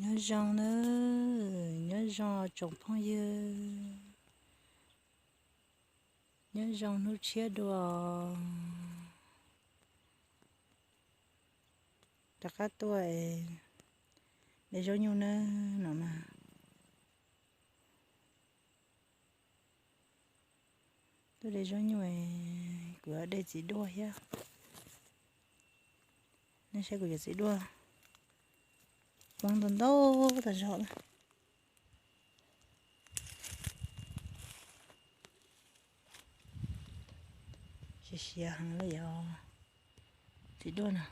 Nyob zoo nawb, nyob zoo tsoom phooj ywg, nyob zoo hnub tshiab dua. Rov qab tuaj de zaub nyuj nawb no mas. Tuaj de zaub nyuj, kuv de txiv duaj thiab. Nej saib kuv cov txiv duaj poob ntau ntau tas zog lawm. Siav siav heev li yog txiv duaj no.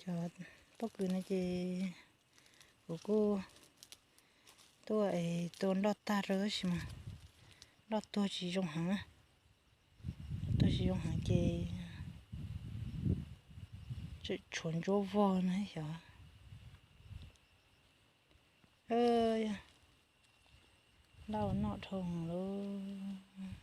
Cov pob kws no ces kuv kuj tuaj es tua nroj tag rau tab sis mas nroj tuag tsis zoo heev, nroj tuag tsis zoo heev ces tseem tshuav ntsuab vog na xyov. Lauj, noj dhau lawm.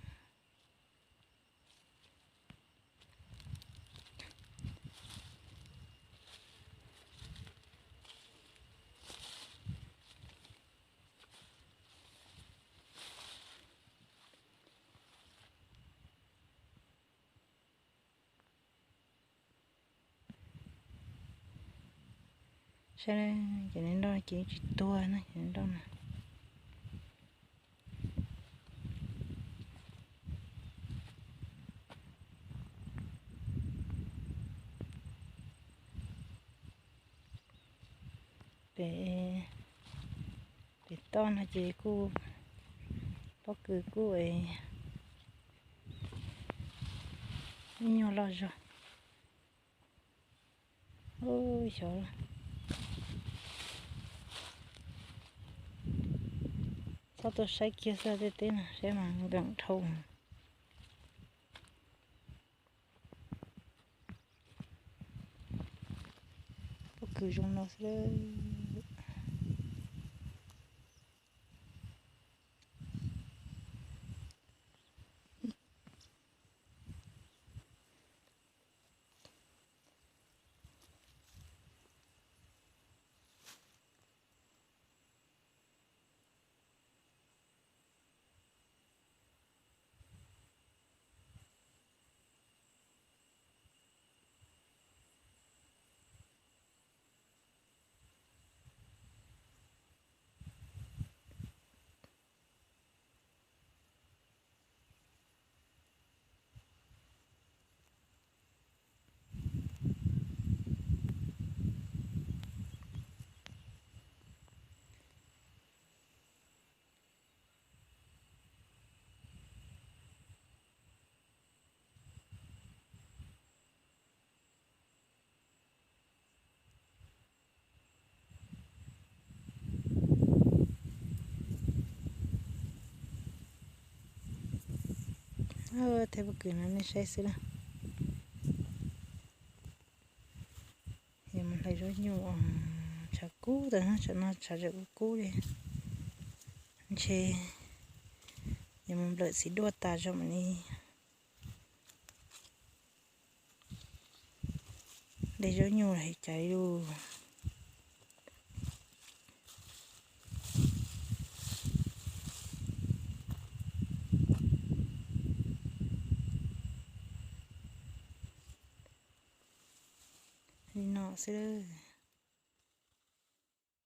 Saib, ces nroj ces tsis tuag na, ces nroj na. Pem, pem toj no ces kuj pob kws kuj ib nyuag loj zog. Ub, xyov, txhob tuaj saib kiag xwb tej teb no saib mas nkeem dhau. Pob kws zoo no xwb. Tej pob kws no nej saib xwb na. Yuav mus hlais zaub nyuj, tshav kub tas, tsam no tshav tseem kub kub li. Ntshe yuav mus nplawm txiv duaj tas zog mam li de zaub nyuj los cas li lauj. Li no xwb.